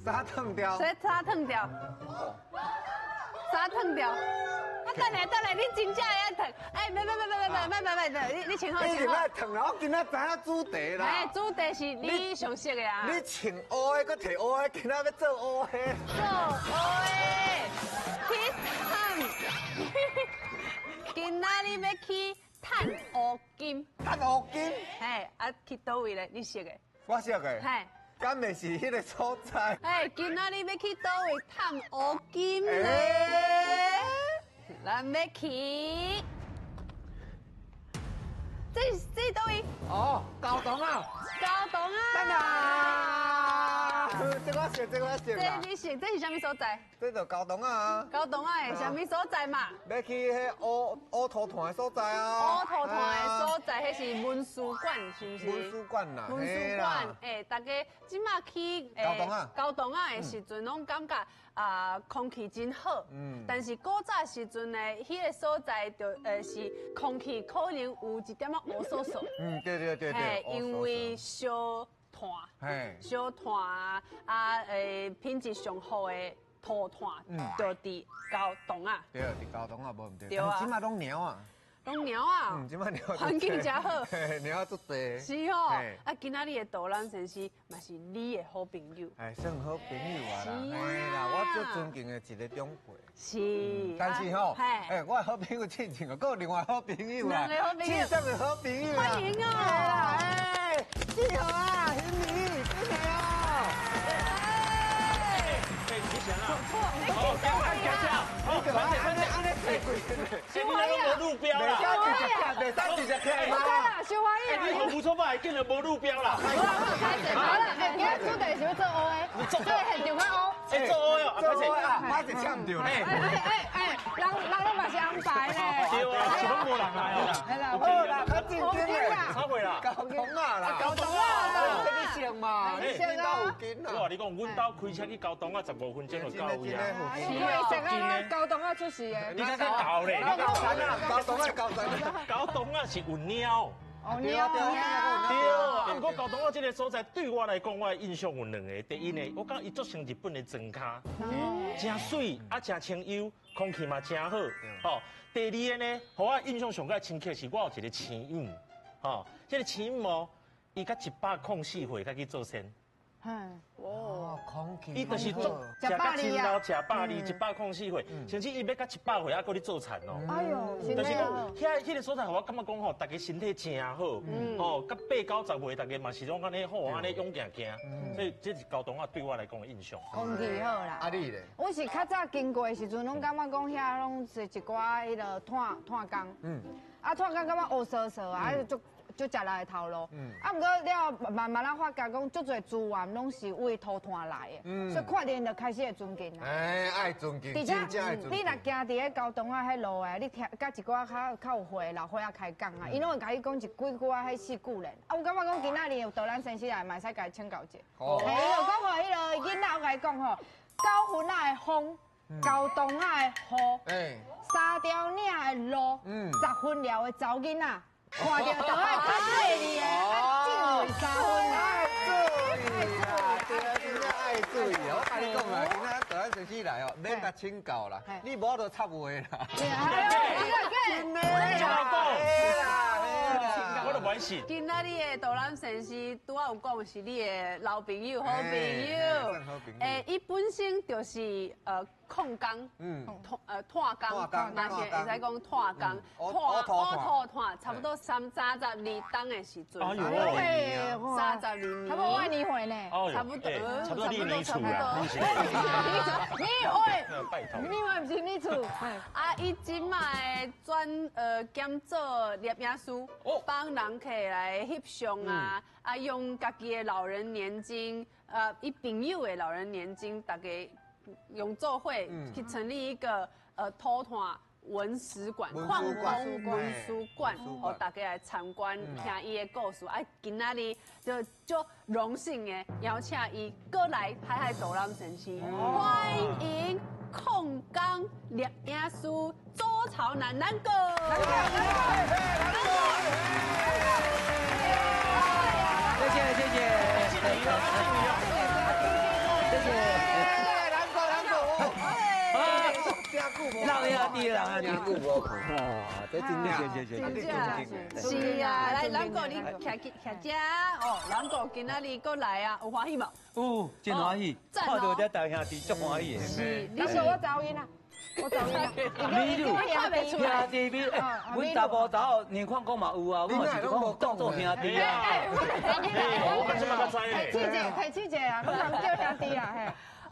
衫褪掉。衫褪掉？衫褪掉？啊，等下等下，你真正會愛褪？哎，別別別別別別別別，你穿好穿好。你愛褪啦，我今仔知影主題啦。哎，主題是你上熟的啊。你穿烏的，閣提烏的，今仔欲做烏的。做烏的，去趁。今仔日欲去趁烏金。趁烏金。嘿，啊，去佗位咧？你識的？我識的。嘿。敢袂是彼个所在？哎，今仔日欲去佗位趁烏金咧？咱欲去，這是佗位？哦，高雄啊！高雄啊！等啊！這我識，這我識這你識，這是啥物所在？這就高雄啊！高雄啊，啥物所在嘛？欲去彼烏烏塗炭的所在啊！烏塗炭的所在，彼是文史館，是毋是？文史館啦，文史館，欸，大家這馬去高雄啊，高雄啊的時陣，攏感覺啊空氣真好。但是古早時陣呢，彼個所在就是空氣可能有一點仔烏索索。對對對對。因為燒炭，燒炭啊，品質上好的塗炭，就佇高雄啊。對，佇高雄啊，無毋對。對啊。這馬攏貓啊。攏貓啊。這馬貓。環境誠好。貓足濟。是哦。啊，今仔日的導覽先生嘛是你的好朋友。哎，算好朋友啊啦。嘿啦，我最尊敬的一個長輩。是。但是吼，哎，我的好朋友親像，閣有另外好朋友啦。兩個好朋友。真正的好朋友啦。歡迎哦。哎，志豪啊，兄弟，真的哦。哎，你想啊？好，好，按按按呢你那无路標啦，袂使直接開嘛？啦，傷歡喜。你好無錯吧？竟然無路標啦！好啦，哎，今日主題是欲做烏的，所以現場較烏。哎，做烏喲，做烏啊，歹勢搶著咧。哎哎哎，人人攏嘛是紅牌咧。對啊，是攏無人來哦。好啦，較正經的。啥貨啦？高雄啊啦。高雄啊。你識嘛？你識啊？有金啊！我共你講，阮兜開車去高雄啊，15分鐘就到位啊。是，識啊，高雄啊出事的。你較較厚咧？高山啊，高雄啊，高山。高雄啊是有貓。哦，貓。對，啊，毋過高雄啊這个所在對我來講，我的印象有兩个。第一呢，我感覺伊足像日本的莊跤，誠媠啊，誠清幽，空氣嘛誠好。哦，第二个呢，予我印象上蓋深刻是，我有一个親友，吼，這个親友哦，伊才104歲才去做仙。哦，空氣。伊就是做食甲真老，食百二，104歲，甚至伊欲到100歲猶閣咧做田哦。哎喲，就是講，遐彼个所在，予我感覺講吼，大家身體誠好，哦，到八九十歲，大家嘛是攏按呢好，按呢勇行行。所以這是高雄啊對我來講的印象。空氣好啦。啊你咧？我是較早經過的時陣，攏感覺講遐攏是一寡彼个炭炭工。啊，炭工感覺烏索索啊，足足食力的頭路，啊，毋過了慢慢仔發覺講，足濟資源攏是為塗炭來的，所以看見就開始會尊敬啦。哎，愛尊敬，真正愛尊敬。你若行佇咧高雄仔彼路的，你聽佮一寡較較有歲老歲仔開講啊，𪜶攏會共你講一幾句仔彼四句聯。啊，我感覺講今仔日有導覽先生來，嘛會使共伊請教者。哦。嘿，伊就講吼，彼个囡仔我共伊講吼，九份仔的風，高雄仔的雨，三條嶺的路，十分寮的查某囡仔。看著就愛較細膩的，啊，敬畏三分啦。愛注意啦，對啊，真正愛注意哦。我共你講啦，今仔導覽先生來哦，免共請教啦，你無法度插話啦。對啊，真的啦，我都袂信。今仔日的導覽先生拄仔有講是你的老朋友、好朋友。欸，伊本身就是礦工，炭工，嘛是會使講炭工，炭烏塗炭，差不多32冬的時陣，32年，差不多我年歲呢，差不多，差不多你年厝啦，你歲，你歲毋是你厝。啊，伊這擺轉兼做攝影師，幫人客來翕相啊，啊，用家己的老人年金，伊朋友的老人年金，大家用做伙去成立一個塗炭文史館、礦工文史館，予大家來參觀，聽伊的故事。啊，今仔日就足榮幸的邀請伊過來海海導覽先生，歡迎礦工攝影師周朝南南哥。南哥，南哥，謝謝謝謝。谢。南哥，南哥，老兄弟，老兄弟，久无看，哇，这真正，谢谢谢谢。是啊，来，南哥你徛徛遮哦，南哥今仔日阁来啊，有欢喜无？有，真欢喜，看到这大兄弟足欢喜的。是，你说我走音啊？我走音啊！美女，兄弟美，阮查甫查某年况讲嘛有啊，阮嘛是讲当做兄弟啊。我这么较知提起者，提起者啊，拢人叫兄弟啊嘿。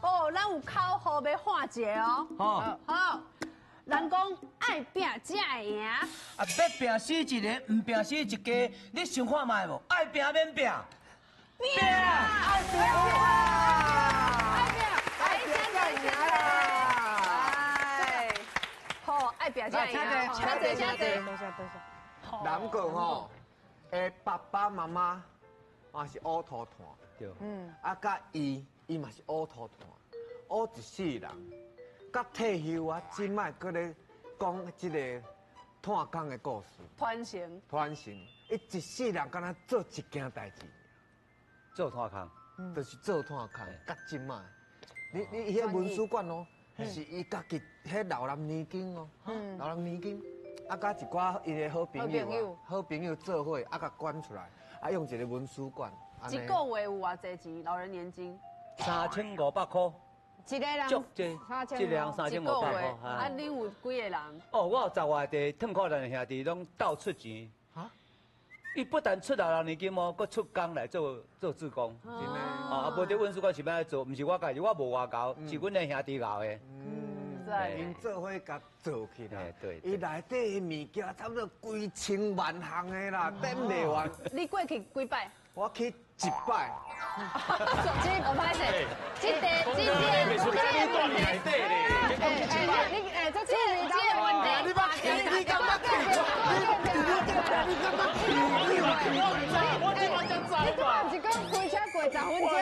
哦，咱有口号欲喊一个哦。好。好。人讲爱拼才会赢。啊，欲拼死一个，毋拼死一家，你想看觅无？爱拼免拼。拼！爱拼！爱拼！爱拼才会赢啦！好，爱拼才会赢。请坐，请坐。多谢多谢。南哥吼，的爸爸妈妈嘛是乌涂炭，对。嗯。啊，佮伊，伊嘛是乌涂炭，乌一世人。到退休啊，这摆阁咧讲这个炭工的故事。传承。传承，伊一世人敢若做一件代志，做炭工，就是做炭工。到这摆，你彼个文书馆哦，是伊家己彼老人年金哦，老人年金，啊，佮一寡伊的好朋友啊，好朋友做伙，啊，共捐出来，啊，用一个文书馆。一个月有偌济钱？老人年金？3500块。一个人，足济，一个人3500块。啊，恁有几个人？哦，我有10外个褪裤咱的兄弟拢斗出钱。哈？伊不但出老人年金哦，阁出工来做做志工。真的。啊，无伫文书馆是欲按怎做？毋是我家己，我无外𠢕，是阮的兄弟𠢕的。嗯。𪜶做伙共做起来。对。伊内底的物件差不多几千万项的啦，等袂完。你过去几摆？我去一摆。这我歹势，这个这个这个问题，你哎，这这这个问题，你捌去？你敢捌去？你敢捌去？我这摆才知嘛。你这摆是讲开车过10分钟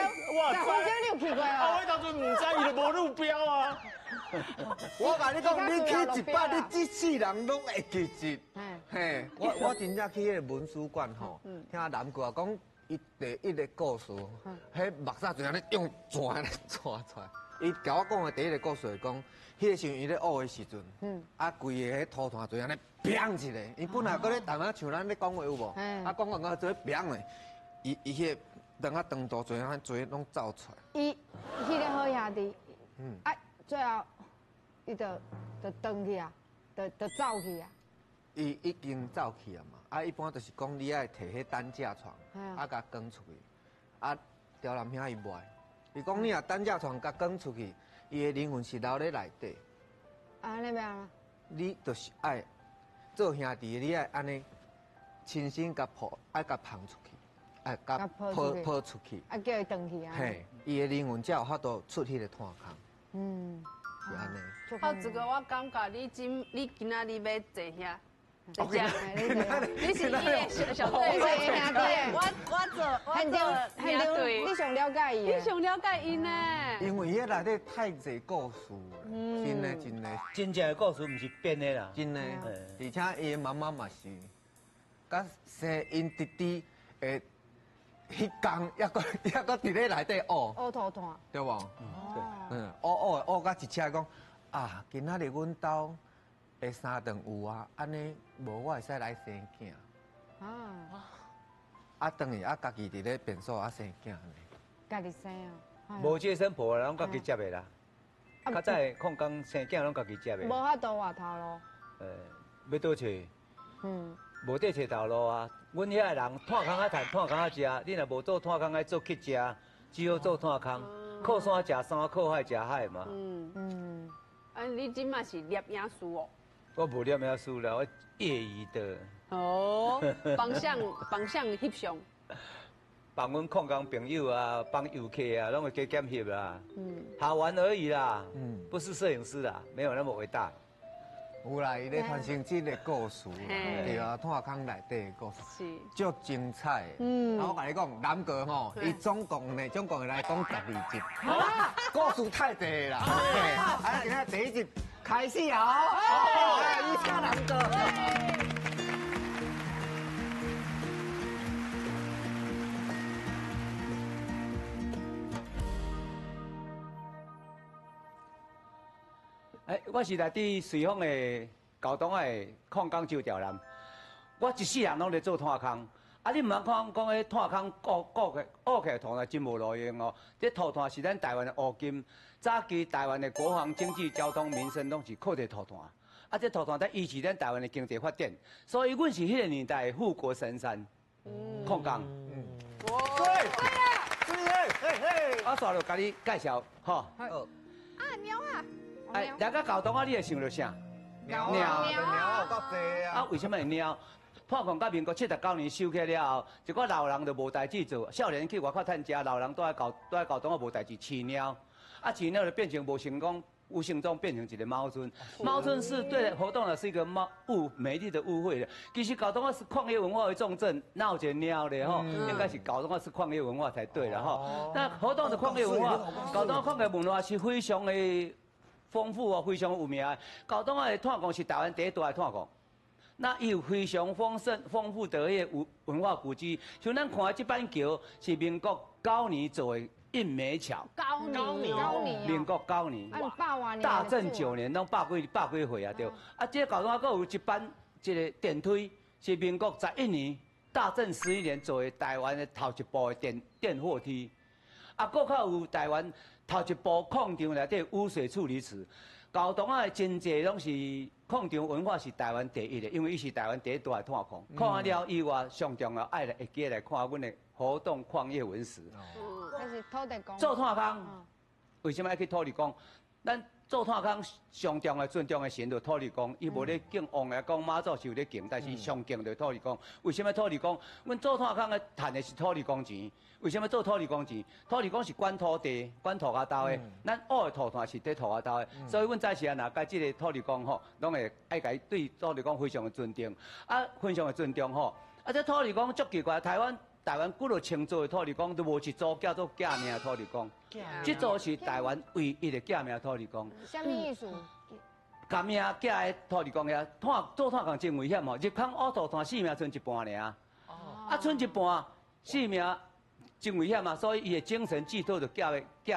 ，10分钟你有去过啊？我当阵毋知伊就无路标啊。我共你讲，你去一摆，你这世人拢会记得。嘿，我真正去彼个文书馆吼，听南哥讲。伊第一个故事，彼目屎就按呢用转来转出来。伊共我讲的第一个故事是讲，彼个时阵伊咧学的时阵，啊，规个彼土炭就按呢砰一个。伊本来阁咧淡仔像咱咧讲话有无？啊，讲讲到做砰的，伊伊彼个长啊长度就按做拢走出来。伊彼个好兄弟，啊，最后伊就转去啊，就走去啊。伊已经走去啊嘛，啊，一般就是讲你爱提彼担架床，啊，共扛出去，啊，刁南兄伊袂，伊讲你若担架床共扛出去，伊的灵魂是留咧内底。啊，按呢欲按怎？你就是爱做兄弟，你爱按呢亲身共抱，爱共捧出去，爱共抱抱出去。啊，叫伊转去啊。嘿，伊的灵魂才有法度出彼个炭空。嗯，是按呢。好，这个我感觉你今你今仔日欲坐遐。你是伊的小队兄弟，我做兄弟，你上了解伊，你上了解伊呢？因为彼内底太济故事了，真的真的，真正的故事毋是编的啦，真的。而且伊的妈妈嘛是，佮生𪜶弟弟的彼工，犹阁伫咧内底学。乌涂炭，对无？对，嗯，学学学到一车讲啊，今仔日阮兜的三顿有啊，按呢无我会使来生囝。啊！啊，转去啊，家己伫咧便所啊生囝呢。家己生啊？无接生婆啦，拢家己接的啦。较早矿工生囝拢家己接的。无法度换头路。欲佗揣？嗯。无得揣头路啊！阮遐的人炭空仔趁，炭空仔食。你若无做炭空，爱做乞食，只好做炭空。靠山食山，靠海食海嘛。嗯嗯。啊，你这马是摄影师哦？我无摄影师啦，我业余的。哦，帮相帮相翕相。帮阮矿工朋友啊，帮游客啊，拢会加减翕啦。嗯，好玩而已啦。嗯，不是摄影师啦，没有那么伟大。有啦，伊咧传承这个故事，对啊，炭空内底的故事，是，足精彩。嗯，我共你讲，南哥吼，伊总共呢，总共会来讲12集，故事太济啦。啊，今仔第一集开始啊！哦，伊请南哥。哎，我是來自瑞豐的高東的礦工周調南。我一世人攏咧做炭空，啊！你毋通看講彼炭空顧顧起挖起來土炭真無路用哦。這土炭是咱台灣的烏金，早期台灣的國防、經濟、交通、民生攏是靠這土炭。啊，這土炭在維持咱台灣的經濟發展，所以阮是彼個年代的護國神山，礦工。嗯，對，對，嘿嘿。我煞落共你介紹，吼。啊，貓啊！哎，來到高東啊，你會想著啥？貓，貓有夠濟啊！啊，為什麼會貓？炭礦佮民國79年收起了後，一寡老人就無代誌做，少年去外口趁食，老人蹛喺高蹛喺高東仔無代誌飼貓，啊飼貓就變成無成功，無形中變成一個貓村。貓村是對活動的是一個貓誤美麗的誤會。其實高東仔是礦業文化的重鎮，哪有一個貓咧吼？應該是高東仔是礦業文化才對啦吼。那活動的礦業文化，高東仔礦業文化是非常的豐富哦，非常有名的。高東仔的炭礦是台灣第一大的炭礦。那伊有非常豐盛、豐富的彼個文化古蹟，像咱看的這板橋是民國9年做的印美橋。九年，九年。民國9年。大正9年，攏百幾百幾歲啊對。啊，這個高東仔閣有一班一個電梯，是民國11年，大正11年做的台灣的頭一部的電貨梯。啊，閣較有台灣頭一部礦場內底污水處理池。高東仔的真濟攏是礦場文化是台灣第一的，因為伊是台灣第一大的炭礦。看完了以外，上重要愛來會記來看阮的活動礦業文史。這是土地公。做炭空，為什麼愛去土地公？咱做炭空上重要尊重的神就土地公，伊無咧敬王爺公媽祖是有咧敬，但是上敬就土地公。為什麼土地公？阮做炭空的趁的是土地公錢。為什麼做土地公錢？土地公是管土地、管土跤兜的，咱挖的土炭是佇土跤兜的，所以阮早時啊，若佮這個土地公吼，攏會愛共伊對土地公非常的尊重，啊，非常的尊重吼。啊，這土地公足奇怪，台灣幾落千座的土地公，都無一座叫做寄命土地公，這座是台灣唯一的寄命土地公。啥物意思？共命寄喺土地公遐，炭做炭礦真危險哦，入空挖土炭，性命賰一半爾。啊，賰一半，性命。真危險啊！所以伊的精神寄託就寄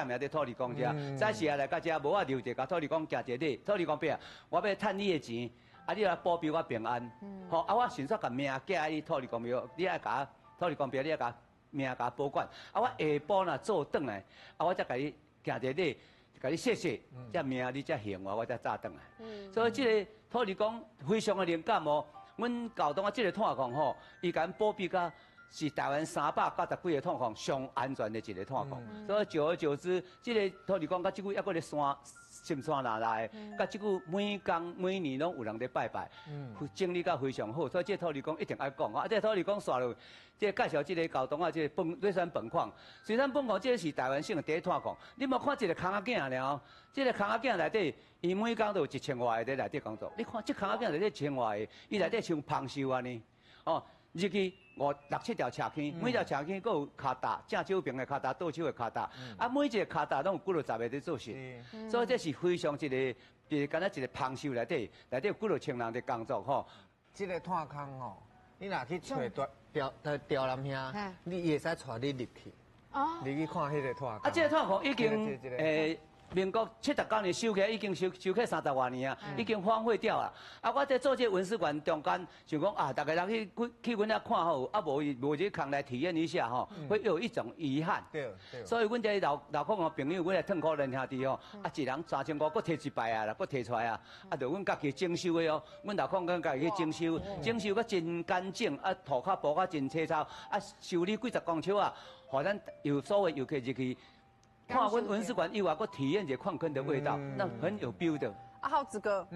命佇土地公遮。早時啊來到遮，無我留一個，共土地公行一個禮。土地公伯啊，我欲趁你的錢，啊你來保庇我平安。吼啊，我迅速共命寄喺你土地公廟，你愛共土地公伯，你愛共命共保管。啊，我下晡若做轉來，啊我才共你行一個禮，共你謝謝，這命你才還我，我才早轉來。所以這個土地公非常的靈感哦。阮高東仔這個炭礦吼，伊共阮保庇甲。是台灣390幾個炭礦上安全的一個炭礦，所以久而久之，這個土地公佮這久猶閣咧山深山內內，佮這久每工每年攏有人咧拜拜，整理甲非常好，所以這個土地公一定愛講。啊，這個土地公煞落，這個介紹這個高東仔這個水產飯礦，水產飯礦這個是台灣省的第一炭礦。你無看一個空仔囝爾，這個空仔囝內底，伊每工都有1000外个佇內底工作。你看這空仔囝內底1000外个，伊內底像芳秀按呢，哦。入去五六七條斜坑，每條斜坑閣有跤踏，正手爿的跤踏，倒手的跤踏，啊，每一個跤踏攏有幾落十个佇做事，所以這是非常一個，就是敢若一個芳秀內底，內底有幾落千人佇工作吼。這個炭空吼，你若去揣調調南兄，你會使帶你入去，入去看彼個炭空。啊，這個炭礦已經民國79年收起來，已經收起30外年啊，已經荒廢掉啦。啊，我在做這個文史館中間，想講啊，逐家人去去阮遐看好，啊，無無這空來體驗一下吼，會有一種遺憾。對對。所以，阮這老老礦的朋友，阮來褪苦仁兄弟吼，啊，一人3500，閣提一擺啊啦，閣提出來啊，啊，就阮家己整修的哦，阮老礦工家己去整修，整修閣真乾淨，啊，塗跤鋪甲真青草，啊，修理幾十公尺啊，予咱有所謂遊客入去。看阮文史館以外，閣體驗一個礦坑的味道，那很有 feel 的。啊，孝子哥，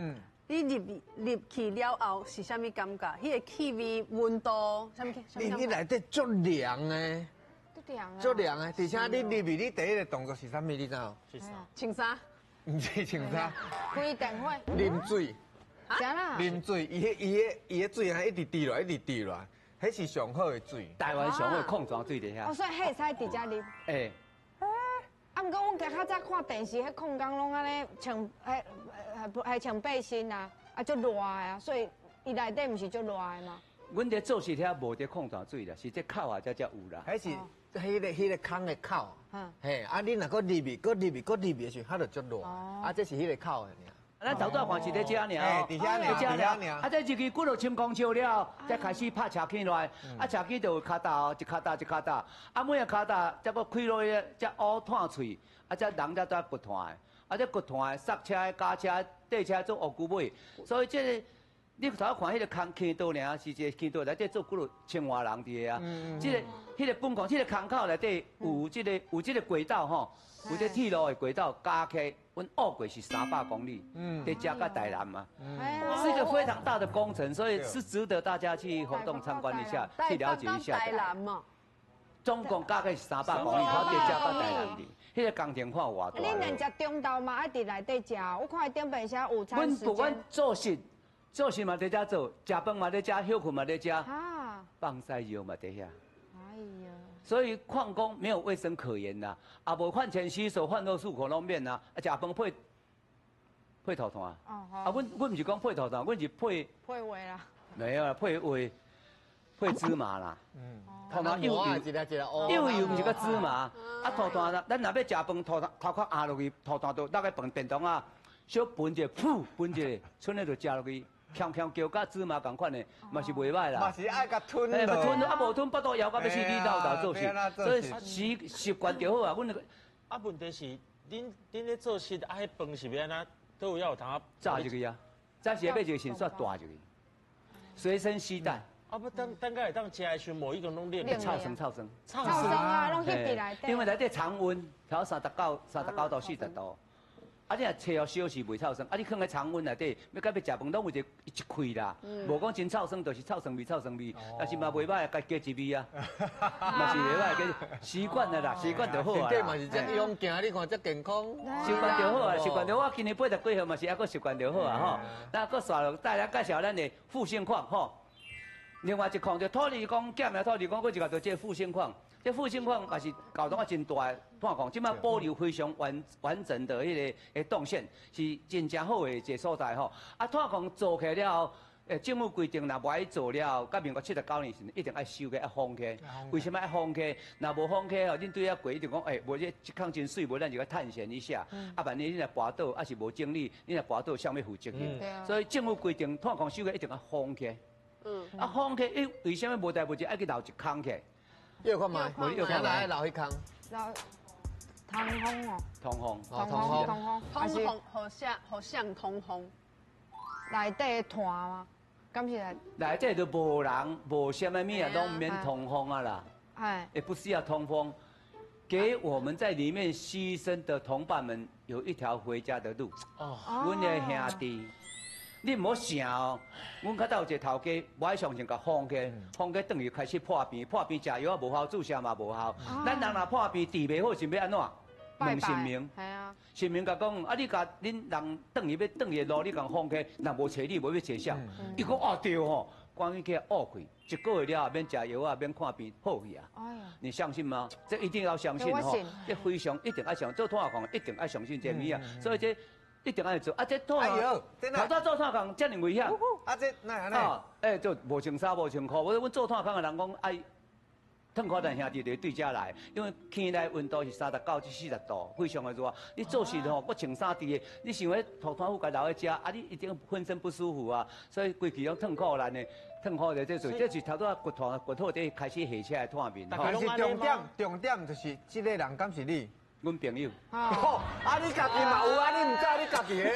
你入入去了後是啥物感覺？彼個氣味、溫度，啥物？你內底足涼的，足涼足涼的，而且你入去，你第一個動作是啥物？你知無？是啥？穿衫？毋是穿衫。開電火。啉水。啥啦？啉水，伊彼水啊，一直滴落，一直滴落，彼是上好的水。台灣上好的礦泉水佇遐。哦，所以彼會使直接啉。欸。啊，毋過阮較早看電視，彼礦工攏按呢穿，彼穿背心啊，啊足熱的啊，所以伊內底毋是足熱的嗎？阮佇做事遐無佇礦泉水啦，是這口啊才才有啦。彼是彼個空的口，嘿，啊你若閣入去，閣入去，閣入去的時陣，彼就足熱。啊，這是彼個口的爾。咱头拄看是咧遮尔，伫遐尔，啊，这入去几落千公尺了，才开始拍车起来，啊，车起就有跤踏哦，一跤踏一跤踏，啊，每个跤踏才阁开落去，才乌炭喙，啊，才人才在骨炭的，啊，这骨炭的刹车、加车、底车做乌龟尾，所以这个你头看彼个空坑道尔，是一个坑道内底做几落千外人伫个啊，这个、彼个本矿、这个坑口内底有这个、有这个轨道吼，有这铁路的轨道加起。阮乌过是300公里，伫遮到台南嘛，是一个非常大的工程，所以是值得大家去活动参观一下，去了解一下。台南嘛，总共加起是三百公里，跑伫遮到台南去，彼个工程看有偌大。你连食中昼嘛爱伫内底食，我看顶边写午餐时间。阮不管做事，做事嘛伫遮做，食饭嘛伫遮，歇睏嘛伫遮，放屎尿嘛伫遐。哎呀。所以矿工没有卫生可言呐，啊，无饭前洗手、饭后漱口拢免啊，啊，食饭配配涂炭。啊，阮阮毋是讲配涂炭，阮是配配画啦。没有啦，配画配芝麻啦。涂炭又油，又油毋是个芝麻。啊，涂炭啦，咱若欲食饭，涂炭头壳压落去，涂炭就落个饭便当啊，小喷一下，噗，喷一下，賰咧就食落去。强强叫佮芝麻仝款的，嘛是袂歹啦。嘛是爱共吞。嘿，吞啊，无吞，腹肚枵到欲死，你老豆做事。所以习习惯就好啊。阮那个啊，问题是，恁恁咧做事啊，彼饭是欲按怎？都有要有通炸入去啊？早时买一个线索带入去，随身携带。啊不，等等下会当食的时候，无一个拢冷。臭酸臭酸。臭酸啊，拢翕伫内底。因为内底常温，调39、39度、40度。啊！你若吹予烧是袂臭酸，啊！你囥佇常温内底，欲到欲食饭，拢有一个一气啦。无讲真臭酸，就是臭酸味、臭酸味，但是嘛袂歹，家加一味啊，嘛是袂歹，加习惯了啦，习惯就好啊。身体嘛是这勇健，你看这健康。习惯就好啊，习惯就好。我今年80几岁嘛是犹阁习惯就好啊吼。那阁煞落带来介绍咱的复兴矿吼。另外一矿就土地公减了土地公，阁一个就这复兴矿。这复兴矿也是厚东啊真大的炭矿，这摆保留非常完完整的彼个的动线，是真正好的一个所在吼。啊，炭矿做起来了后，政府规定若无爱做了后，到民国79年时，一定爱收起，爱封起。为什么爱封起？若无封起吼，恁对遐过一定讲，欸，无这这空真媠，无咱就来探险一下。啊，万一你若跋倒，抑是无整理，你若跋倒，啥物负责任？所以政府规定炭矿收起一定爱封起。啊，封起，伊为什么无代无志爱去留一空起？药看觅，药看觅，留彼空。留通风哦。通风。通风，通风，通风，予啥予啥通风？内底的炭吗？敢是内？内底都无人，无啥物物啊，拢毋免通风啊啦。哎。也不需要通风，给我们在里面牺牲的同伴们有一条回家的路。哦。阮的兄弟。你毋好想哦，阮较早有一个头家，无爱相信，共封起，封起转去开始破病，破病食药仔无效，注射嘛无效。咱人若破病治袂好，是欲按怎？问神明。神明共讲，啊，你共恁人转去欲转去的路，你共封起，若无揣你，无欲揣谁？伊讲哦对吼，赶紧去挖开，一个月了后免食药仔，免看病，好去啊。你相信吗？这一定要相信吼，这非常一定爱相，做炭矿一定爱相信这物啊。所以这。一定爱做，啊这炭，头拄做炭矿遮尔危险。啊这哪按呢？欸，就无穿衫无穿裤，我阮做炭矿的人讲爱褪裤咱兄弟就对遮来，因为坑内温度是39至40度，非常的热。你做事吼，阁穿衫伫的，你想欲涂炭粉共留咧遮，啊你一定浑身不舒服啊。所以规气拢褪裤咱的，褪裤就这做，这是头拄仔掘炭掘好底开始下车的炭面。但是重点重点就是这个人敢是你？阮朋友。哦，啊你家己嘛有啊，你毋知你家己的。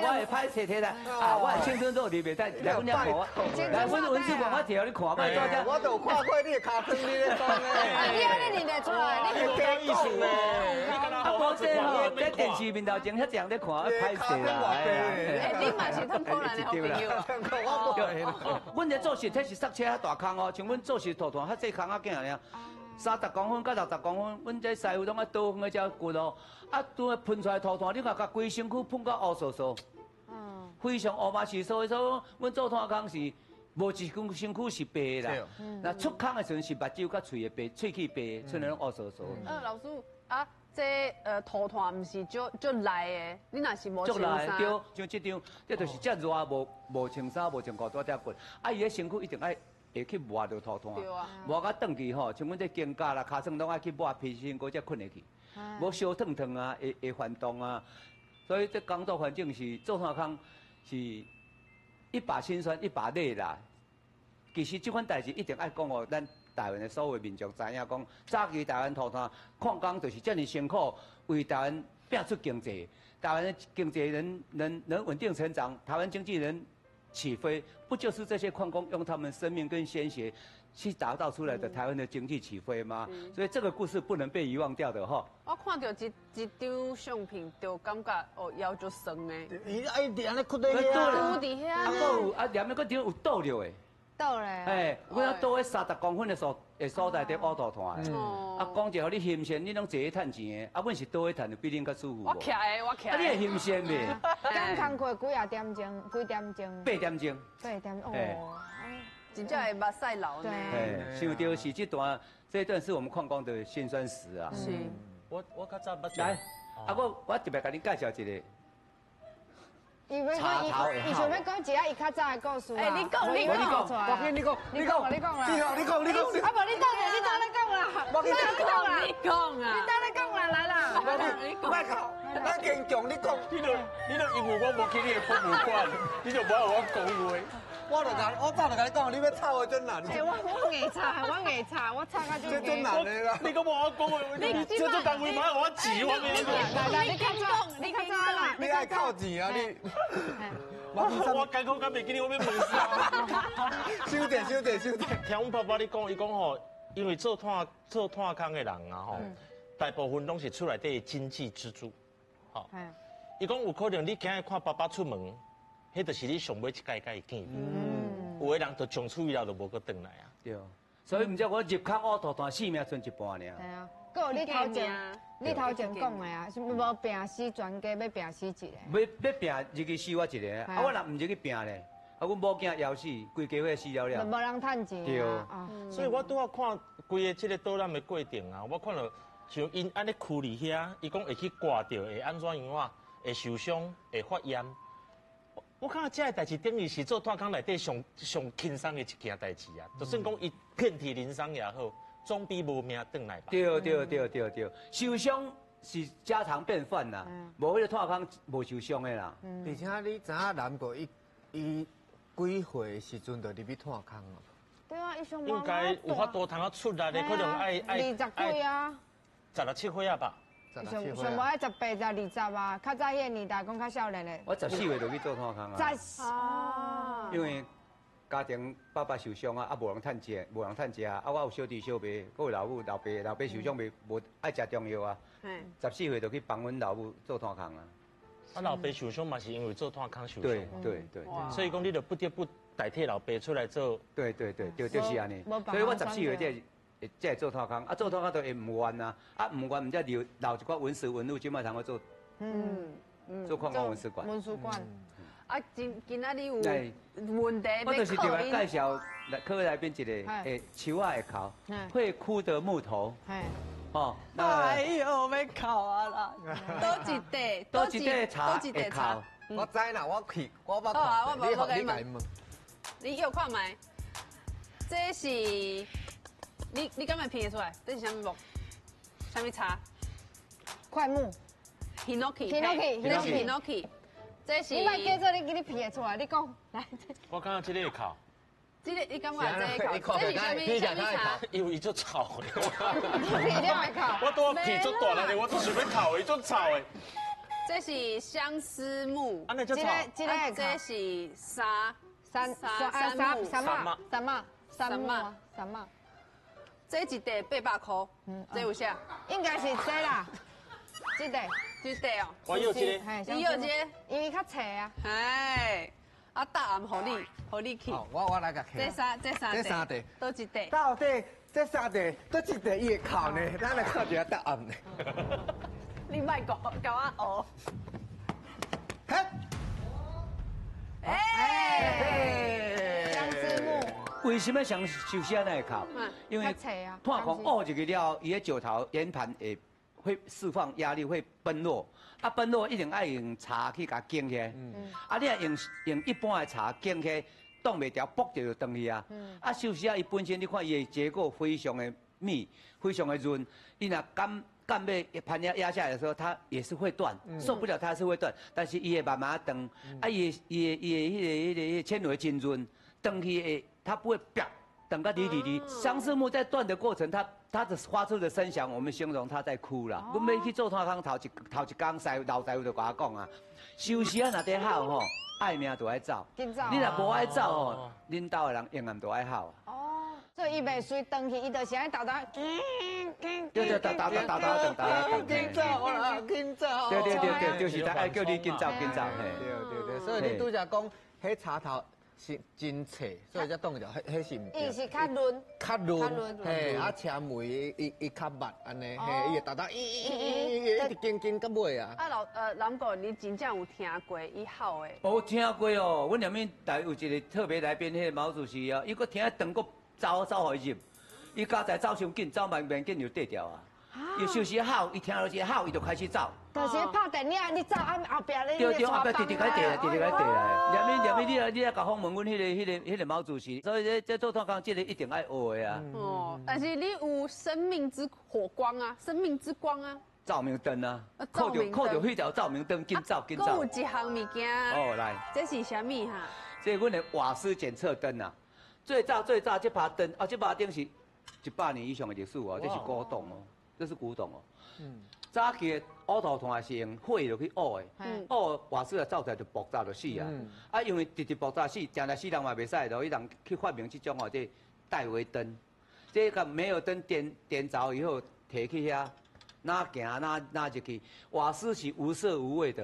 我会歹势提来，啊，我的青春都伫袂使来阮遐看我，来阮文史馆我提予你看，莫做遮。我都有看过你的跤蹛你咧讲的。你按呢认得出来，你有意思呢？啊，无这吼，在电视面头前遐济人咧看，歹势啦。欸，你嘛是汤苦难的好朋友。阮咧做事，这是刹车较大空哦，像阮做事涂炭较细空仔囝尔。30公分到60公分，阮这师傅拢爱倒远个才掘哦。啊，拄啊喷出来涂炭，你看共规身躯喷到乌嗖嗖，非常乌嘛是。所以说，阮做炭工是无一身身躯是白的啦。那出空的时阵是目睭佮喙会白，喙齿白，出来拢乌嗖嗖。老师啊，这涂炭毋是足足内的，你若是无穿衫，对，像这张，这就是遮热无无穿衫无穿裤拄仔掘，啊，伊的身躯一定爱。会去抹著涂炭，抹甲转去吼，像阮这肩胛啦、尻川拢爱去抹皮身，阁才困会去。无烧烫烫啊，会会翻动啊。所以這工作環境是做炭空是一把辛酸一把淚啦。其實這款代誌一定愛講予咱台灣的所有民眾知影，講早期台灣塗炭礦工就是這麼辛苦，為台灣拼出經濟，台灣的經濟能穩定成長，台灣經濟能起飛，不就是這些礦工用他們生命跟鮮血去打造出來的台灣的經濟起飛嗎？所以這個故事不能被遺忘掉的哈。我看到這這張相片，就感覺哦腰就酸的。伊啊伊佇按呢屈佇遐，屈佇遐。啊，閣有啊，連那個張有倒著的。倒咧。哎，我倒喺30公分的所在佇挖塗炭的。啊，講者予你欣羨，你攏坐咧趁錢的，啊，阮是倒咧趁，就比恁較舒服。我徛的，我徛。啊，你會欣羨袂？工工課幾啊點鐘？幾點鐘？8點鐘。8點哦。真正會目屎流呢。哎，想到是這段，這段是我們礦工的辛酸史啊。是。我較早捌。來，啊，我特別共你介紹一個。伊欲講伊，伊想欲講一下伊較早的故事啊。欸，你講，你講，我跟你講，你講，你講啦。你講，你講。啊無，你等下，你等咧講啦。我跟你講啦，你講啊。你等咧講啦，來啦。你講。莫哭，咱堅強，你講。你就因為我無去你的博物館，你就無愛我講話。我就共，我早就共你講，你欲吵的真難。欸，我硬吵，我硬吵，我吵到就。這真難的啦。你閣無我講話，你這做單位嘛愛我錢，我來來，你較早，你較早啦。你愛靠錢啊你？我艱苦到袂記得，我欲問啥？收者收者收者。聽阮爸爸咧講，伊講吼，因為做炭工的人啊吼，大部分攏是厝內底的經濟支柱。吼，伊講有可能你今日看爸爸出門，彼就是你上尾一擺共伊見面。有的人就從此以後就無閣轉來啊。對，所以毋才我入坑挖塗炭，性命賰一半爾。對啊，閣有你頭前講的啊，是無拚死全家，欲拚死一個。欲拚入去死我一個，啊，我若毋入去拚咧，啊，阮某囝枵死，規家伙死了了。無人趁錢。對。所以我拄仔看規個這個導覽的過程啊，我看到像𪜶按呢跍佇遐，伊講會去割著，會按怎樣啊？會受傷，會發炎。我感覺這个代誌等於是做炭工內底上上輕鬆的一件代誌啊，就算講伊遍體鱗傷也好，總比無命轉來吧。對對對對對，受傷是家常便飯啦，無彼個炭工無受傷的啦。而且你知影南國伊幾歲的時陣就入去炭工啊？對啊，伊上應該有法度通啊出來的，可能愛20幾啊， 16、17歲啊吧。上上無愛18、20啊，較早彼個年代講較少年的。我14歲就去做炭工啊。因為家庭爸爸受傷啊，啊無人趁食，無人趁食啊，我有小弟小妹，閣有老母老爸，老爸受傷袂無愛食中藥啊。14歲就去幫阮老母做炭工啊。啊，老爸受傷嘛是因為做炭工受傷。對對對。所以講你就不得不代替老爸出來做。對對對，就是按呢。所以我14歲才。才會做炭工，啊做炭工就會毋願啊，啊毋願，毋才留留一寡文史文物，這擺通去做，做礦工文史館。文史館。啊，今仔日有問題。我就是特別介紹客來賓一個，會樹仔會哭，會哭的木頭。哦。哎呦，欲哭啊啦！倒一塊，倒一塊茶會哭。我知啦，我去，我捌看。你你來問。你又看覓？這是。你敢會認得出來？這是啥物木？啥物茶？檜木。Hinoki。Hinoki。這是 Hinoki。這是。你莫叫做你你認得出來，你講來。我感覺這个會哭。這个你感覺這个會哭？這是啥物啥物茶？因為伊足臭的。皮了會哭。我拄仔鼻足大力的，我足想欲哭，伊足臭的。這是相思木。啊，那足臭。這个這是沙三三三三木三木三木三木。這一塊800塊，這有啥？應該是這啦，這塊，這塊哦。我要這個，你要這個，因為較脆啊。哎，啊答案予你，予你去。我來共去。這三塊，佗一塊？到底這三塊，佗一塊伊會哭呢？咱來看一下答案呢。你莫講，共我學。嘿。哎。相思木。為什麼想壽司仔會哭？因為炭礦挖入去了，伊个石頭圓盤會釋放壓力，會崩落。啊，崩落一定愛用柴去共捲起來。啊，你若用一般的柴捲起來，擋袂牢，卜就斷去啊。啊，壽司仔伊本身你看伊的結構非常的密，非常的潤。你若敢干被盘压压下来的时候，它也是会断，受不了它是会断，但是伊会慢慢断，啊，伊的纤维真润，断去会它不会啪，等个离离离。相思木在断的过程，它的发出的声响，我们形容它在哭啦。阮欲去做炭工头一头一工，师老师傅就共我讲啊，收时啊若伫哭吼，爱命就爱走。紧走。你若无爱走吼，恁兜的人永远都爱哭。哦，所以伊袂随断去，伊就是爱沓沓。对对，沓沓沓沓沓沓。紧走啦，紧走。对对对对，就是他爱叫你紧走紧走。对对对，所以你拄才讲，彼柴头是真脆，所以才冻着，彼是毋对。伊是较润，较润，嘿，啊纤维伊较密按呢，嘿，伊会沓沓，伊伊伊伊一直紧紧到尾啊。啊老南哥，你真正有听过伊吼的？我听过哦，阮两面台有一个特别来宾，彼个毛主席啊，伊阁听长阁走走予伊入，伊家在走伤紧，走慢慢紧就缀掉啊。伊有时吼，伊听到一个吼，伊就开始走。就是拍电影，你走啊后壁咧，对对，后壁直直开地，直直开地来。连面连面，你来共访问阮彼个毛主席，所以这做炭工，这个一定爱学的啊。哦，但是你有生命之火光啊，生命之光啊。照明灯啊，靠著靠著彼条照明灯，紧走紧走。阁有一项物件。哦，来。这是啥物哈？这阮的瓦斯检测灯啊，最早最早这把灯啊，这把灯是100年以上的历史哦，这是古董哦。这是古董哦。早期的乌土炭是用火落去乌的，乌瓦斯啊走出来就爆炸就死啊。啊，因为直直爆炸死，定定死人嘛袂使，就伊人去发明这种哦，这戴维灯，这个煤油灯点点着以后，提去遐，哪行哪哪入去，瓦斯是无色无味的。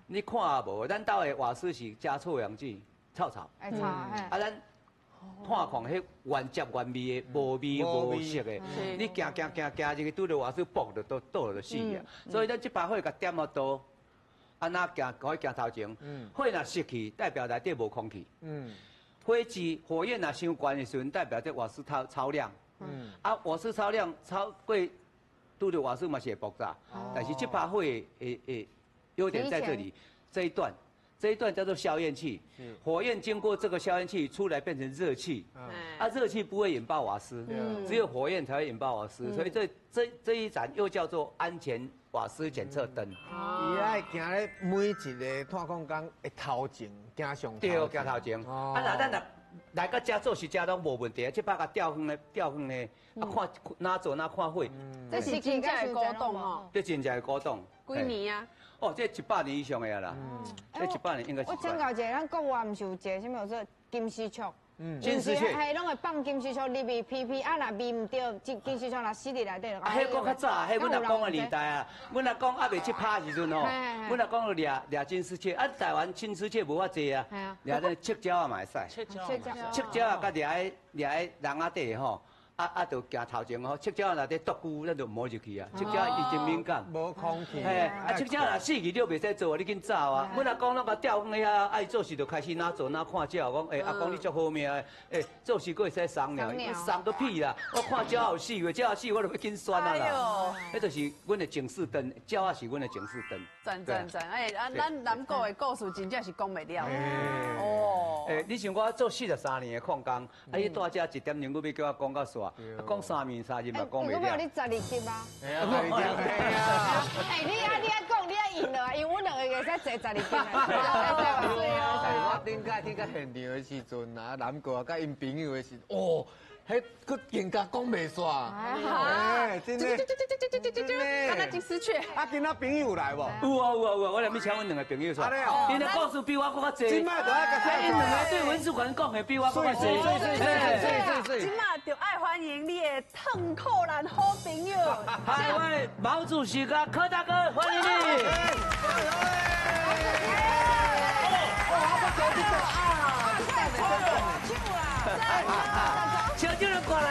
你看也无，咱兜的瓦斯是加臭氧剂，臭臭。啊，咱。炭矿彼原汁原味的，无味无色的，你行行行行入去，拄著瓦斯爆就倒倒就死啊！所以咱这把火共点予多，啊若行可以行头前，火若熄去，代表内底无空气。火舌火焰若伤悬的时阵，代表这瓦斯超量。啊，瓦斯超量超过，拄著瓦斯嘛是会爆炸。但是这把火的优点在这里，这一段。这一段叫做消焰器，火焰经过这个消焰器出来变成热气，啊，热气不会引爆瓦斯，只有火焰才会引爆瓦斯，所以这一盏又叫做安全瓦斯检测灯。伊爱行咧每一个炭矿工的头前，行上头。对，行头前。啊，若咱若来到遮做事，遮拢无问题。这摆共吊远的，吊远的，啊，看哪做哪看火。这是真正的古董哦。这真正的古董。几年啊？哦，这100年以上的啦，这100年应该是。我请教一下，咱国外毋是有一个啥物叫做金丝雀？金丝雀。嘿，拢会放金丝雀入去皮皮，啊，若味毋对，金金丝雀若死伫内底。啊，彼阁较早，彼阮阿公的年代啊，阮阿公犹未七拍时阵吼，阮阿公就掠掠金丝雀，啊，台湾金丝雀无遐济啊，掠那赤鸟仔嘛会使。赤鸟仔佮掠掠喺笼仔底吼。啊，就行头前吼，赤鸟若伫独孤，咱就毋好入去啊。赤鸟伊真敏感，无空气。嘿，啊，赤鸟若死去，你就袂使做啊，你紧走啊。阮阿公拢共吊远遐，爱做事就开始哪做哪看鸟，讲，欸，阿公你足好命的，欸，做事阁会使送鸟，送个屁啦！我看鸟有死，鸟死我就欲紧栓啊啦。彼就是阮的警示灯，鸟仔是阮的警示灯。赞赞赞！哎，啊，咱南国的故事真正是讲袂了。哦。欸，你像我做43年的矿工，啊，你蹛遮一点钟，阁欲叫我讲到煞。讲3暝3日嘛讲袂了。你12集啊？哎哎，你爱你爱讲，你爱赢了，因为阮两个会使坐12集。我顶摆去到现场的时阵啊，南国佮𪜶朋友的时，哦，彼阁更加讲袂煞。哎，真的。敢若金丝雀。啊，今仔朋友来无？有啊有啊有啊，我连请阮两个朋友出来。𪜶的故事比我阁较济。这摆就爱共𪜶两个对文史馆讲的比我阁较济。这摆就爱欢迎你的褪裤男好朋友。嗨，我的毛主席佮柯大哥，欢迎你。小酒就过来。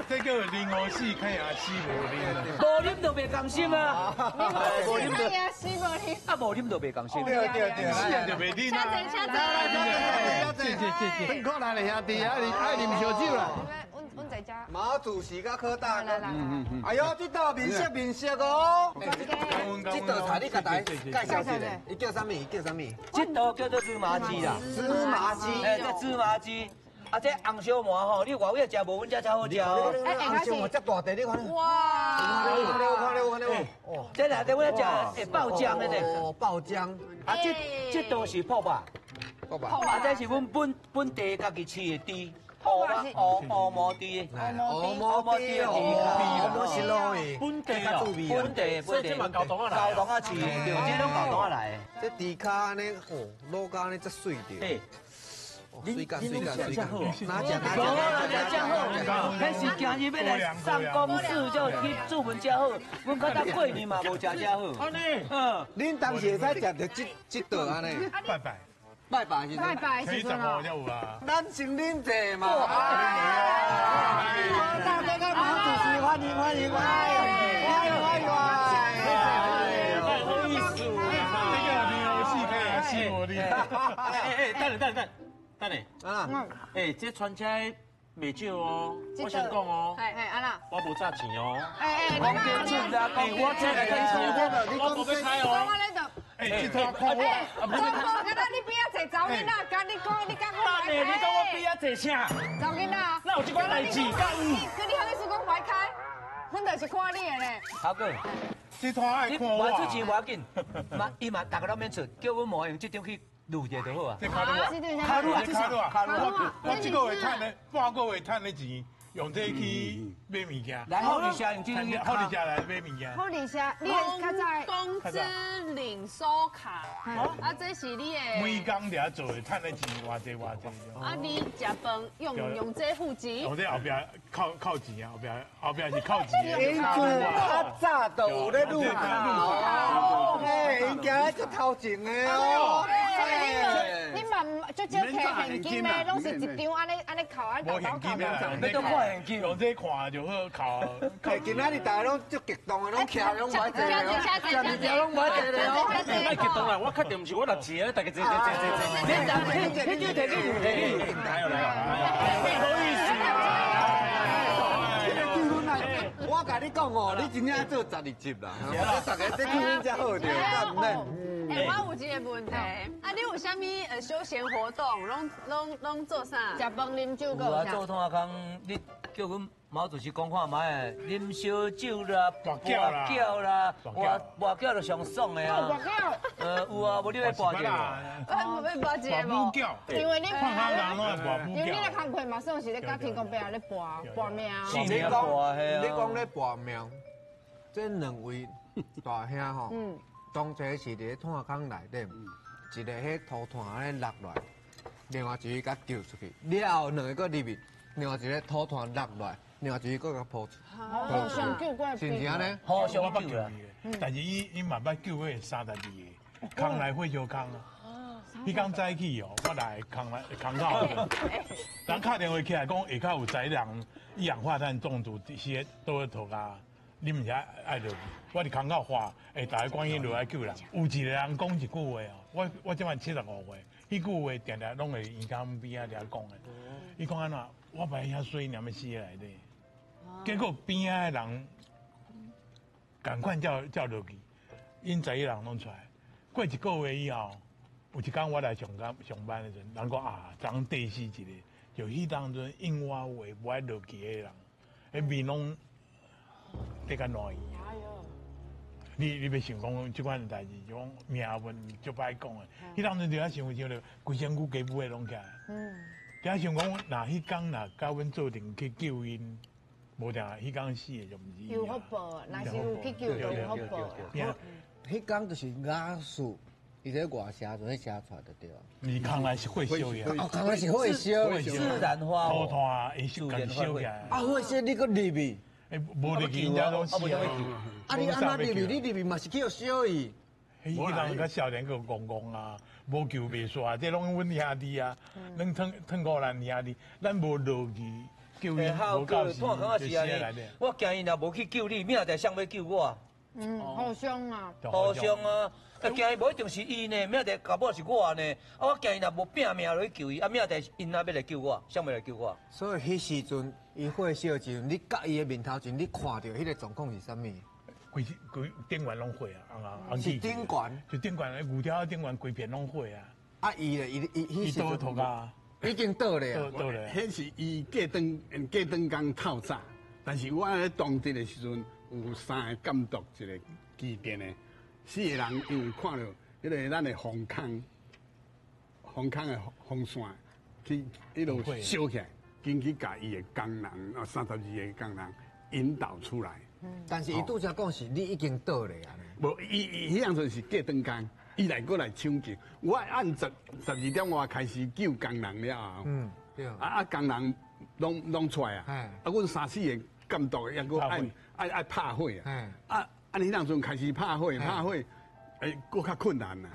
这个啉乌死，看也死无啉啊！无啉就袂甘心啊！无啉就死无啉，啊无啉就袂甘心。对对对，死就袂啉啊！下载下载，谢谢谢谢。很可怜的兄弟，爱爱啉烧酒啦。阮在家。毛主席佮柯大哥。哎呦，这道面色面色哦。这道菜你家来介绍一下，伊叫啥物？伊叫啥物？这道叫做芝麻鸡啦。芝麻鸡。哎，这芝麻鸡。啊，这红烧鳗吼，你外尾食无阮遮才好食哦。哎，红烧鳗这大块，你看。哇！你看，你看，你看，你看，哦，这内底阮食会爆浆的呢。哦，爆浆。啊，这都是泡肉。泡肉。啊，这是阮本地家己饲的猪。乌乌毛猪，乌毛猪，乌毛是老的，本地啊，本地本地，高东啊来，高东啊饲的，对，这拢高东啊来的。这猪跤按呢，哦，卤甲按呢遮水著。水干水干水干，哪食哪食哪食好，彼是今日欲来上公司，才去注文遮好。阮较早过年嘛无食遮好。按呢，嗯，恁当时会使食著这道按呢？拜拜。拜拜是拜拜是初十五才有啊。咱先啉茶嘛。大家好，马主席欢迎欢迎欢迎欢迎欢迎。不好意思，这个你游戏可以死我的。哎哎，等下等下等下，啊，哎，这传车袂少哦，我先讲哦，哎哎，阿啦，我无诈钱哦。哎哎，讲得准啦，哎，我这来开我无欲开哦。哎，这拖看我，总无敢若你边仔坐查某囡仔，佮你讲你讲我等下，你讲我边仔坐啥？查某囡仔。那有这款代志？敢有？佮你好意思讲袂开？阮就是看你的呢。头哥，这拖爱看我。我出钱无要紧，嘛伊嘛逐个拢免出，叫阮妈用这张去录一下就好啊。这卡路啊，卡路啊，卡路啊，卡路啊。我这个月赚的半个月赚的钱。用这去买物件，来好利息用这个好利息来买物件。好利息，你较早工资领收卡，啊，这是你的。每工伫遐做的，赚的钱偌济偌济。啊，你食饭用这付钱？用这后壁扣扣钱啊，后壁是扣钱。𪜶自较早就有咧录卡，嘿，𪜶行咧足头前的哦。你嘛足少提现金的，拢是一张按呢按呢扣，按沓沓扣。你都看现金，用这看就好扣。欸，今仔日大家拢足激动的，拢徛拢无爱坐的哦，食物件拢无爱坐的哦。莫激动啦，我确定毋是我六钱，大家坐坐坐坐坐。你你你提去提去，来来来，不好意思。我共你讲哦，你真正做12集啦，大家这气氛才好著，才毋免。欸，我有一个问题，啊，你有啥物休闲活动？拢做啥？食饭、啉酒，有啊，做炭空，你叫阮毛主席讲看觅，啉烧酒啦，跋筊啦，跋筊就上爽的啊。跋筊。有啊，无你欲跋者？欲跋者无？因为你因为你的工课嘛，算是咧佮天公伯咧跋跋命。你讲，你讲咧跋命，这两位大兄吼。当初是伫咧炭坑内底，一个彼土炭按呢落来，另外一个共救出去，了后两个阁入去，另外一个土炭落来，另外一个阁共抱出。互相救过，是毋是按呢？互相救啊！但是伊嘛捌救过32个，空内火烧空啊！彼工早起哦，我来空内空口，人敲电话起来讲下跤有十人一氧化碳中毒，死咧倒咧涂跤。你毋是爱落去，我伫空口喊，会大家关心落来救人。有一个人讲一句话哦，我这摆75岁，彼句话定定拢会耳孔边仔伫遐讲的。伊讲按怎？我䆀遐水念欲死内底，结果边仔的人共款照落去，𪜶11人拢出来。过一个月以后，有一工我来上班上班的时阵，人讲啊，昨昏硩死一个，就彼当阵应我话无爱落去的人，彼面拢。得较烂去。你欲想讲这款代志，就讲命运足歹讲的。彼当阵就遐想想著，规身躯鸡母的拢起来。伫遐想讲，若彼工若佮阮做阵去救𪜶，无定彼工死的就毋是。有福报，若是有去救就有福报。彼工就是亚述，伊在外写阵写出来就对啊。你空内是火烧的。哦，空内是火烧，自然化。土炭会烧，家己烧起来。啊，火烧你阁入去？欸，无入去，𪜶遮拢死啊！啊，你按怎入去？你入去嘛是去予烧去。彼人较少年阁戆戆啊，无救袂煞，这拢阮兄弟啊，拢褪褪苦难兄弟，咱无落去救𪜶，无够时就死内底。我惊𪜶若无去救你，明仔载谁欲救我？嗯，互相啊，互相啊，啊惊伊无一定是伊呢，明仔载搞不好是我呢。啊，我惊伊若无拼命落去救伊，啊，明仔载𪜶若欲来救我，谁欲来救我？所以彼时阵，伊火烧的时阵，你佮伊的面头前，你看著彼个状况是啥物？规规顶悬拢火啊，是顶悬，就顶悬，牛条顶悬规片拢火啊。啊，伊咧，伊伊伊倒涂跤。已经倒咧。倒咧。彼是伊过转过转工透早，但是我咧当地的时阵有三个监督，一个机电的，四个人因为看到彼个咱的防空，防空的风扇去彼落烧起来，紧去共伊的工人啊，32个工人引导出来。但是伊拄才讲是你已经倒咧啊。无，伊伊彼样阵是过转工，伊来阁来抢救。我按12点外开始救工人了后，嗯，对。啊，工人拢出来啊，啊，阮三四个监督也阁爱拍火啊，啊啊，彼当阵开始拍火，拍火，欸，阁较困难啦。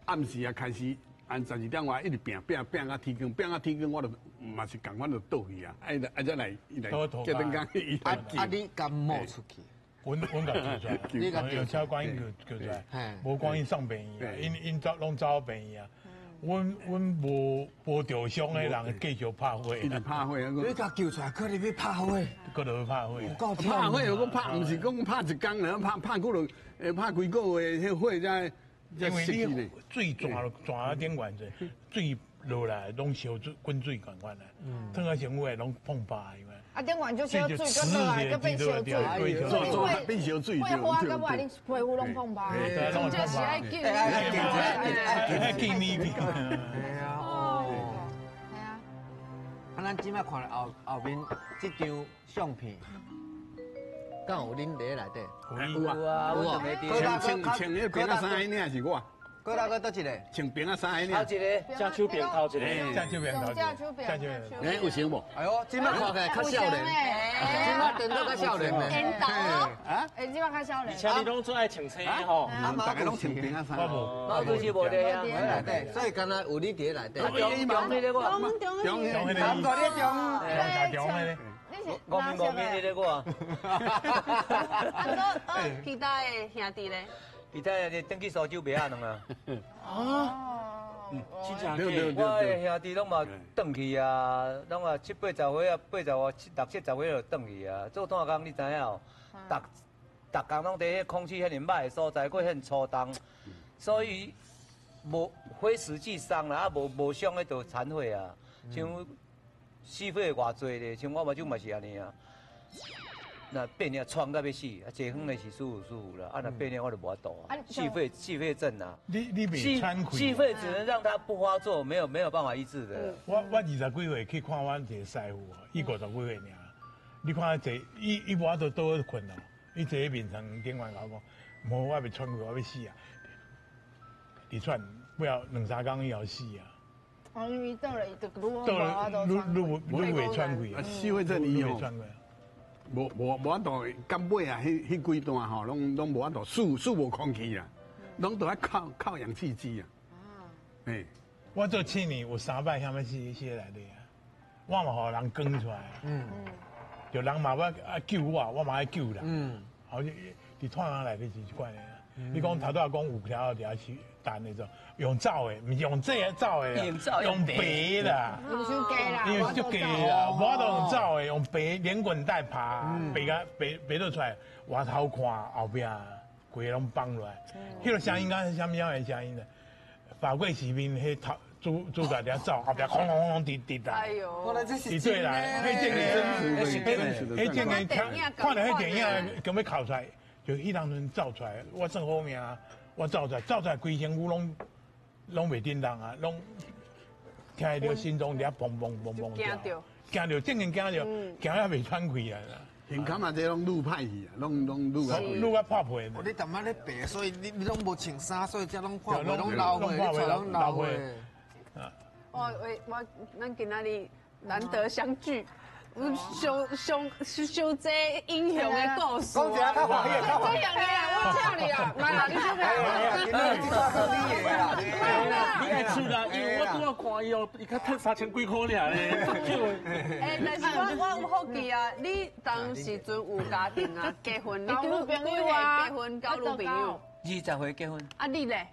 暗时啊开始按12点外一直拼拼拼到天光，拼到天光我就嘛是仝款就倒去啊，爱爱才来伊来过转工伊来救。啊，你敢冒出去？阮阮共救出来，用车关救救出来，无关伊送病院，𪜶𪜶走拢走病院啊。阮阮无受伤的人继续拍火，一直拍火。你共救出来，阁入去拍火，阁落去拍火。拍火又阁拍，毋是讲拍一工，然后拍拍几落，拍几个月，彼火才才熄去。水泉泉顶悬者，水落来拢烧水滚水仝款啦，烫到身躯的拢碰爆因为。啊，顶悬就烧水，阁落来，阁变烧水，变烧水，火花阁无你皮肤拢碰爆。真正是爱救，爱救你。系啊，哦，系啊。啊，咱这摆看后后面这张相片，敢有恁伫内底？有啊，有啊。穿穿彼个平仔衫彼领是我。郭大哥佗一个？穿平仔衫彼领。头一个，正手边头一个，正手边头一个，正手边。欸，有成无？哎呦，这摆看起来较少年，这摆电脑较少年呢。缘投啊？欸，这摆较少年。而且你拢最爱穿青吼，大家拢穿平仔衫。我无，我就是无伫啊。内底，所以敢若有你伫内底。中中彼个我。中中中彼个。中中中彼个。五面五面彼个我。啊，其他的兄弟咧？其他的转去苏州卖仔卵啊！啊，真正假？我的兄弟拢嘛转去啊，拢啊七八十岁啊，八十外、六七十岁就转去啊。做炭工你知影哦？逐逐工拢伫彼空气遐尔歹的所在，阁遐粗重，所以无非实际伤啦，啊无无伤彼就残废啊。像死火偌济咧，像我目睭嘛是按呢啊。那变了喘到欲死，啊，坐远的是舒服舒服啦，啊，若变了我就无法度啊。矽肺矽肺症啊，你袂喘气。矽肺只能让它不发作，没有办法医治的。我20几岁去看阮一个师傅，伊50几岁尔，你看坐，伊无法度倒睏哦，伊坐喺眠床顶悬甲我讲，无我袂喘气，我欲死啊！伫喘，不要两三工以后死啊。哦，因为倒了，伊就愈倒了，愈愈袂喘气啊。矽肺症伊袂喘气。无法度，到尾啊，彼几段吼，拢无法度，输无空气啦，拢都爱靠氧气机啊。欸，我做7年有3摆啥物死死内底啊，我嘛予人扛出来。嗯。就人嘛欲啊救我，我嘛爱救人。嗯。好似伫炭工内底是这款的。你讲头拄仔讲有条伫遐去等的时候，用走的，毋是用这个走的，用白啦，用伤低啦，因为足低啦，无法度用走的，用白连滚带爬，爬甲爬爬倒出来，外头看后壁规个拢放落来，彼个声音敢是啥物样的声音呢？法国士兵彼头主主角伫遐走，后壁哐哐哐直直来，哎呦，直对来，彼这个彼这个看到彼电影，强欲哭出来。就彼当阵走出来，我算好命，我走出来，走出来规身躯拢袂振动啊，拢听著心脏伫遐砰砰砰砰跳，惊著，正经惊著，惊到袂喘气啊！现今嘛，这拢愈歹去啊，拢愈较愈较破皮。你逐摆咧白，所以你拢无穿衫，所以才拢破皮，拢流血，拢流血。我我咱今仔日难得相聚。上上上这英雄的故事，讲一下较欢喜，较欢喜。这样的啦，我请你啦，来啦，你小姐。今仔日这段是你的啦。你爱出啦，因为我拄仔看伊哦，伊才趁3000几箍尔咧。欸，但是我有好奇啊，你当时阵有家庭啊，结婚，你交女朋友啊？结婚交女朋友？20岁结婚。啊，你咧？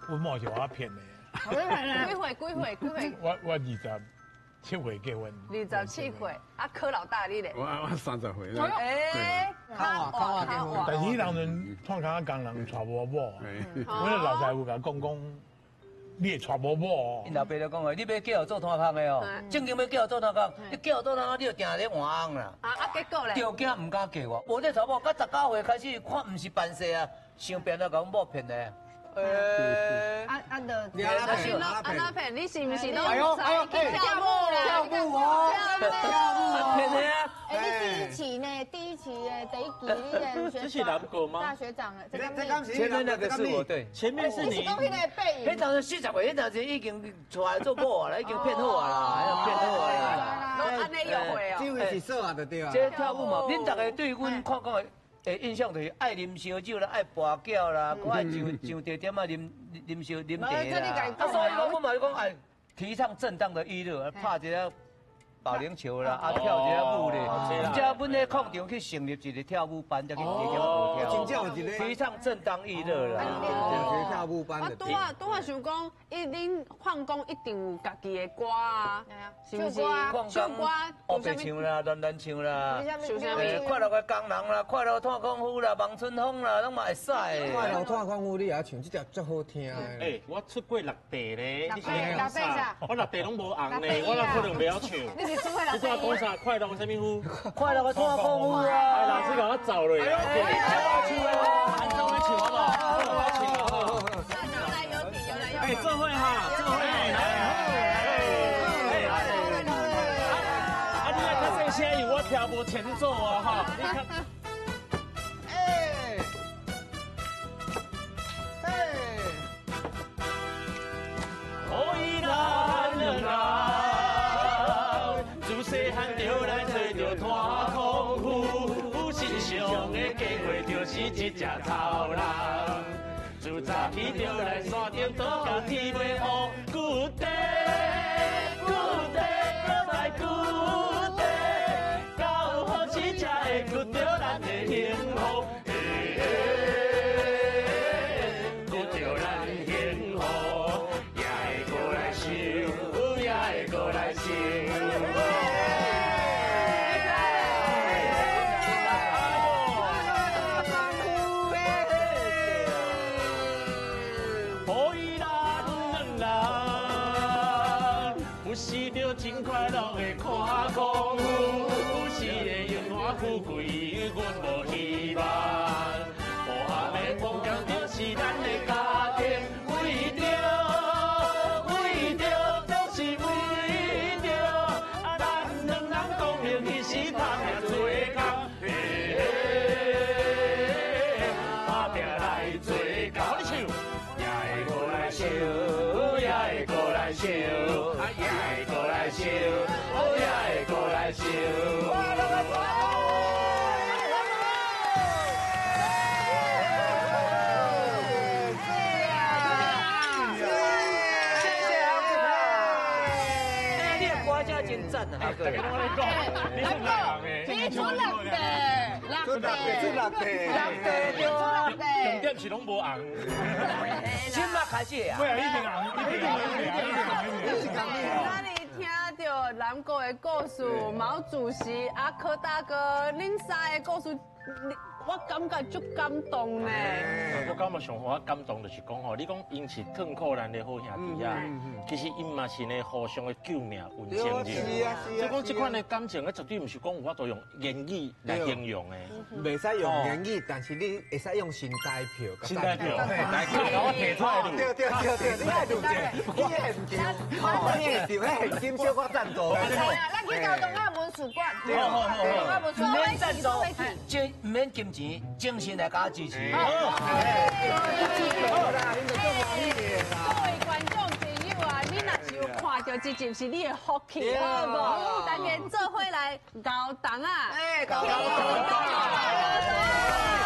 我某是我骗的。几岁？几岁？几岁？我27岁结婚。27岁，啊，柯老大你咧？我30岁啦。欸，较晚结婚。但是彼当阵炭工工人娶无某，阮老师傅共讲讲，你会娶无某。𪜶老爸就讲的，你欲嫁予做炭空的哦，正经欲嫁予做炭空，你嫁予做炭空，你就定咧换翁啦。啊啊，结果咧？著惊毋敢嫁我，无咧娶某，到19岁开始看毋是办事啊，想变啊，共阮某骗的。啊啊！就你安怎骗？安怎骗？你是毋是拢哎呦哎呦去跳舞啦？跳舞哦，跳舞哦，骗的啊！哎，你第一期呢？第一期的第一期，你的学这是南国吗？大学长的，这前面那个是我对，前面是你。你是讲彼个背影？彼当时40岁，彼当时已经娶来做某啊啦，已经骗好啊啦，骗好啊啦。拢按呢约会哦。这位是说啊，就对啊。这跳舞嘛，恁大家对阮看讲的。的印象就是爱啉烧酒啦，爱跋筊啦，阁爱上上茶点仔啉啉烧啉茶啦。啊，所以讲，我嘛是讲爱提倡正当的娱乐，拍一下保龄球啦，啊跳一下舞咧。而且阮咧矿场去成立一个跳舞班，才去加减学跳。真正有一个提倡正当娱乐啦。跳舞班。我拄仔拄仔想讲，伊恁矿工一定有家己的歌啊，是毋是？唱歌，黑白唱啦，乱乱唱啦，快乐的工人啦，快乐炭矿夫啦，望春风啦，拢嘛会使。快乐炭矿夫，你也唱这条足好听的。哎，我出过6地咧，你是6地啥？我6地拢无红咧，我哪可能袂晓唱？你是出过6地？你讲啥？快乐啥物夫？快乐的炭矿夫啊！哎，老师共我走落。哎呦，唱啊！安怎要唱好无？我唱好无？有来有去，有来有去。哎，做伙哈，做伙。啊，你爱较细声，因为我听无前奏啊，哈。你看。哎，哎。自细汉就来做著炭矿夫，身上的计划就是一只头人。自早起就来山顶倒到天尾乌，骨地骨地搁再骨地，到好时才会掘著咱的幸福。掘著咱幸福，也会阁来想，也会阁来想。真快乐的看空，是会荣华富贵，阮无希望。无暗的梦想就是咱的家庭，为著为著就是为著，啊，咱两人公平彼时打拼做工，打拼来做工。你唱，也会阁来想，也会阁来想，啊，也会阁来想，也会阁来想。谢谢阿哥。哎，你的歌声真赞啊，阿哥。你是哪人？你出6地，出6地，出6地， 6地，出6地。重点是拢无红。现在开始啊！对啊，一定红，一定红，一定红，一定红。那你听到南国的故事，毛主席、阿柯大哥，恁三个故事，我感觉足感动呢。我感觉上予我感动就是讲吼，你讲𪜶是痛苦咱的好兄弟啊，其实𪜶嘛是呢互相的救命恩情人。是啊是啊。所以讲这款的感情，绝对毋是讲有法度用言语来形容的。袂使用言语，但是你会使用新台票。新台票，来，我提出来。对对对对，你爱录者，你现金，你现金，现金小可赞助。咱去高东啊文史馆。对，毋免赞助，毋免金钱，精神来加支持。各位观众朋友啊，你若是有看到这集是你的福气，好无？大家做伙来高东啊！哎，高东，高东。